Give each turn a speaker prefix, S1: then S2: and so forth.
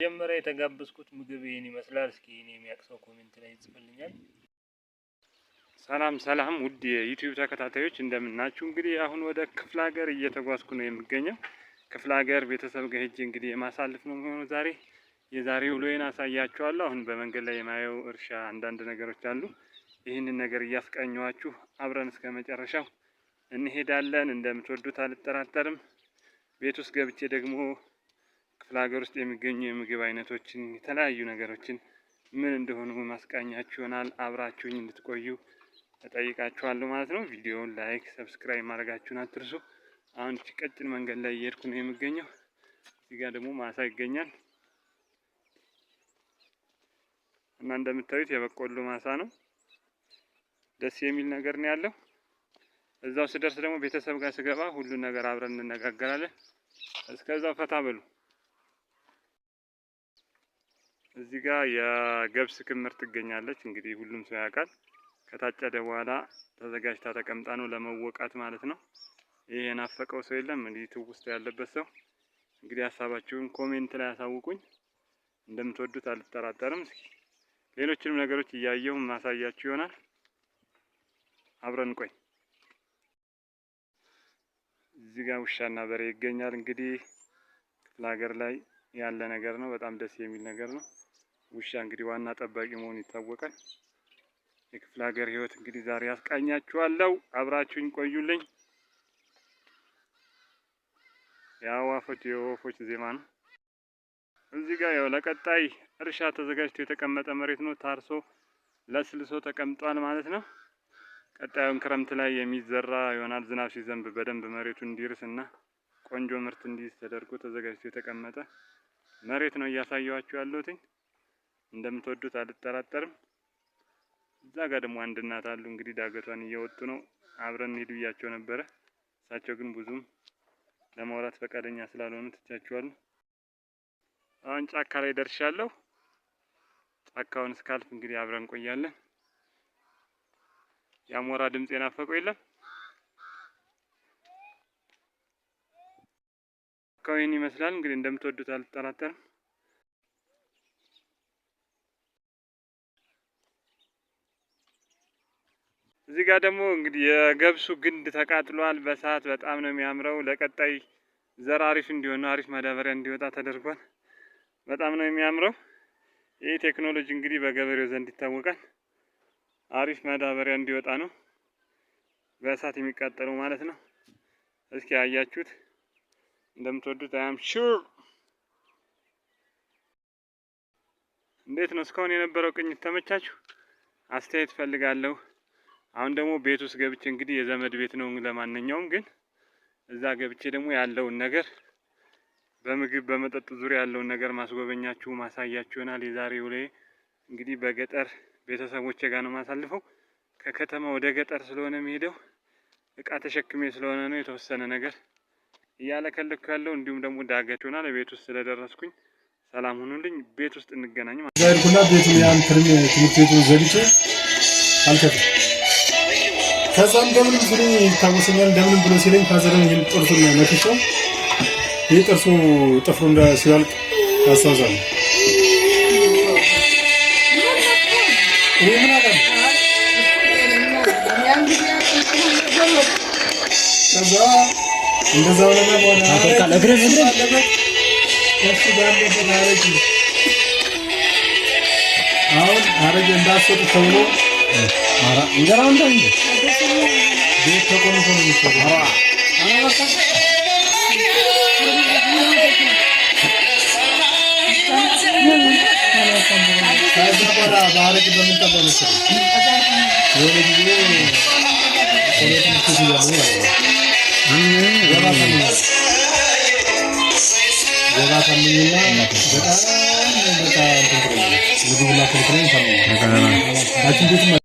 S1: መጀመሪያ የተጋበዝኩት ምግብ ይህን ይመስላል። እስኪ ይህን የሚያውቅ ሰው comment ላይ ይጽፍልኛል። ሰላም ሰላም፣ ውድ የ YouTube ተከታታዮች እንደምናችሁ። እንግዲህ አሁን ወደ ክፍለ ሀገር እየተጓዝኩ ነው የምገኘው። ክፍለ ሀገር ቤተሰብ ጋር ሄጄ እንግዲህ የማሳልፍ ነው የሚሆነው ዛሬ። የዛሬ ውሎዬን አሳያችኋለሁ። አሁን በመንገድ ላይ የማየው እርሻ፣ አንዳንድ ነገሮች አሉ። ይህንን ነገር እያስቃኘኋችሁ አብረን እስከ መጨረሻው እንሄዳለን። እንደምትወዱት አልጠራጠርም። ቤት ውስጥ ገብቼ ደግሞ ክፍለ ሀገር ውስጥ የሚገኙ የምግብ አይነቶችን፣ የተለያዩ ነገሮችን ምን እንደሆኑ ማስቃኛችሁ ይሆናል። አብራችሁኝ እንድትቆዩ እጠይቃችኋለሁ ማለት ነው። ቪዲዮውን like፣ subscribe ማድረጋችሁን አትርሱ። አሁን እቺ ቀጭን መንገድ ላይ እየሄድኩ ነው የምገኘው። እዚህ ጋር ደግሞ ማሳ ይገኛል እና እንደምታዩት የበቆሎ ማሳ ነው። ደስ የሚል ነገር ነው ያለው። እዛው ስደርስ ደግሞ ቤተሰብ ጋር ስገባ ሁሉን ነገር አብረን እንነጋገራለን። እስከዛው ፈታ በሉ። እዚህ ጋር የገብስ ክምር ትገኛለች። እንግዲህ ሁሉም ሰው ያውቃል። ከታጨደ በኋላ ተዘጋጅታ ተቀምጣ ነው ለመወቃት ማለት ነው። ይሄ የናፈቀው ሰው የለም። እንግዲህ ትውስታ ያለበት ሰው እንግዲህ ሀሳባችሁን comment ላይ አሳውቁኝ። እንደምትወዱት አልጠራጠርም። እስኪ ሌሎችንም ነገሮች እያየሁ ማሳያችሁ ይሆናል። አብረን ቆይ። እዚህ ጋር ውሻና በሬ ይገኛል። እንግዲህ ክፍለ ሀገር ላይ ያለ ነገር ነው። በጣም ደስ የሚል ነገር ነው። ውሻ እንግዲህ ዋና ጠባቂ መሆኑ ይታወቃል። የክፍለ ሀገር ህይወት እንግዲህ ዛሬ ያስቃኛችኋለሁ። አብራችሁኝ ቆዩልኝ። የአዋፎች የወፎች ዜማ ነው። እዚህ ጋር ያው ለቀጣይ እርሻ ተዘጋጅቶ የተቀመጠ መሬት ነው። ታርሶ ለስልሶ ተቀምጧል ማለት ነው። ቀጣዩን ክረምት ላይ የሚዘራ ይሆናል። ዝናብ ሲዘንብ በደንብ መሬቱ እንዲርስ እና ቆንጆ ምርት እንዲይዝ ተደርጎ ተዘጋጅቶ የተቀመጠ መሬት ነው እያሳየኋችሁ ያለሁትኝ። እንደምትወዱት አልጠራጠርም። እዛ ጋር ደግሞ አንድ እናት አሉ፣ እንግዲህ ዳገቷን እየወጡ ነው። አብረን እንሂድ ብያቸው ነበረ። እሳቸው ግን ብዙም ለማውራት ፈቃደኛ ስላልሆኑ ትቻቸዋለሁ። አሁን ጫካ ላይ ደርሻለሁ። ጫካውን እስካልፍ እንግዲህ አብረን እንቆያለን። የአሞራ ድምጽ የናፈቀው የለም። ጫካው ይህን ይመስላል። እንግዲህ እንደምትወዱት አልጠራጠርም። እዚህ ጋር ደግሞ እንግዲህ የገብሱ ግንድ ተቃጥሏል በሰዓት። በጣም ነው የሚያምረው። ለቀጣይ ዘር አሪፍ እንዲሆን፣ አሪፍ ማዳበሪያ እንዲወጣ ተደርጓል። በጣም ነው የሚያምረው። ይህ ቴክኖሎጂ እንግዲህ በገበሬው ዘንድ ይታወቃል። አሪፍ ማዳበሪያ እንዲወጣ ነው በእሳት የሚቃጠለው ማለት ነው። እስኪ አያችሁት፣ እንደምትወዱት I'm sure። እንዴት ነው እስካሁን የነበረው ቅኝት ተመቻችሁ? አስተያየት ፈልጋለሁ። አሁን ደግሞ ቤት ውስጥ ገብቼ፣ እንግዲህ የዘመድ ቤት ነው፣ ለማንኛውም ግን እዛ ገብቼ ደግሞ ያለውን ነገር፣ በምግብ በመጠጥ ዙሪያ ያለውን ነገር ማስጎበኛችሁ ማሳያችሁ ይሆናል። የዛሬው ላይ እንግዲህ በገጠር ቤተሰቦቼ ጋር ነው ማሳልፈው። ከከተማ ወደ ገጠር ስለሆነ የሚሄደው እቃ ተሸክሜ ስለሆነ ነው የተወሰነ ነገር እያለከለኩ ያለው። እንዲሁም ደግሞ ዳገት ይሆናል። ቤት ውስጥ ስለደረስኩኝ ሰላም ሁኑልኝ። ቤት ውስጥ እንገናኝ ማለት
S2: እዛ ሄድኩና ቤቱን ያን ትምህርት ቤቱን ዘግቼ አልከፍትም። ከዛ እንደምንም ሲለኝ ይታወሰኛል። እንደምንም ብሎ ሲለኝ father ን ይህን ጥርሱን ነክሼው ይህ ጥርሱ ጥፍሩ እንደ ሲያልቅ ያስታውሳለሁ። እኔ ምን አውቃለሁ? ከዛ እንደዛ ሆነና በኋላ እሱ ባለበት አረቂ፣ አሁን አረቄ እንዳትሰጡ ተብሎ
S3: እንጀራ
S2: ቤት ተቆልፎ ነው የሚሰራው። ከዛ በኋላ በአረቂ በምንጠጣ መሰለኝ የሆነ ጊዜ ወደ ትምህርት ቤት እያለሁ ማለት ነው፣ ወባ ታመኛለሁ። ወባ ታመኝና በጣም በቃ እንትን ትለኛለች፣ ምግቡና ክልክለኝ ታመኛለች። ሐኪም ቤትም